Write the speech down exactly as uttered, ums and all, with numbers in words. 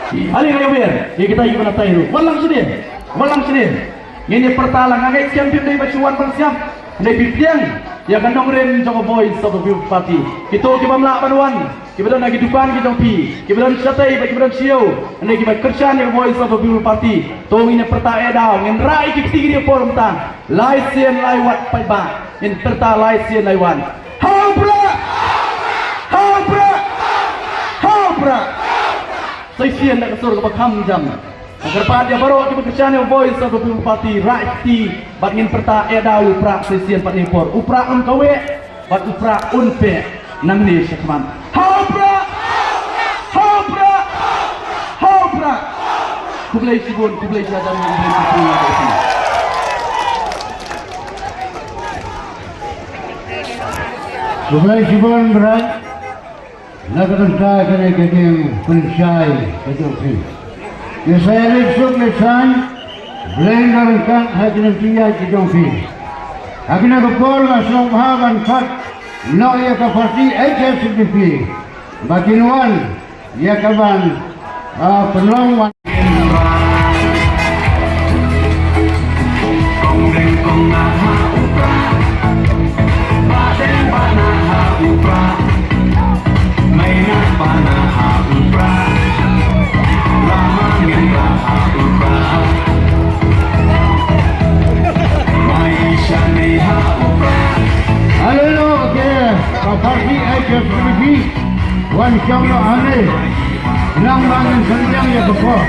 Ale nga ïa wer ïa kita kiba na tai ruh. Wan lang sini. Wan lang sini. Ngin ïa pyrta lang, nga ngeit skhem phi dei ba shu wan ban sngap. Hynrei phi pdiang ïa ka nongrim jong ka Voice of the People Party. Kito kiba ym lah ban wan, kiba don ha ki dukan ki jong phi, kiba don shatei bad kiba don sha ïew, hynrei kiba kyrshan ïa ka Voice of the People Party, to ngin ïa pyrta eh daw, ngin rah ïa ki kti ki por mynta. Lai sien lai wat paidbah, ngin pyrta lai sien lai wan. Ha u Prah! Ha u Prah! Ha u Prah! Sa shisien da ka sur kaba kham jam. Nga kyrpad ïa baroh kiba kyrshan ïa Voice of the People Party, rah ïa ki kti bad ngin pyrta eh daw ïa u Prah sa shisien pat ne por. U Prah un kaweh bad u Prah un peh nangne shakhmat. Ha u Prah! Ha u Prah! Ha u Prah! Khublei shibun, khublei shihajar nguh, khublei shibun. Khublei shibun Bright. Na ka bynta kane ka jingpynshai ka jong phi. Ïa sa ïa leit suk leit saiñ, Blei un da ryngkat ha ka jingïaid ka jong phi. Ha kane ka por nga sngewbha ban khot noh ïa ka party H S P D P ba kin wan ïa ka ban, ah, pynlong wan. Kong deng kong na ha u Prah. Ba deng ba na ha u Prah. Mai na ba na ha u Prah. Lama ngin ba ha u Prah. Mai sha ni ha u Prah. Haleluya, okay. Ka party H S P D P wan shong noh hangne. Nang ba ngin pynbiang ïa ka por.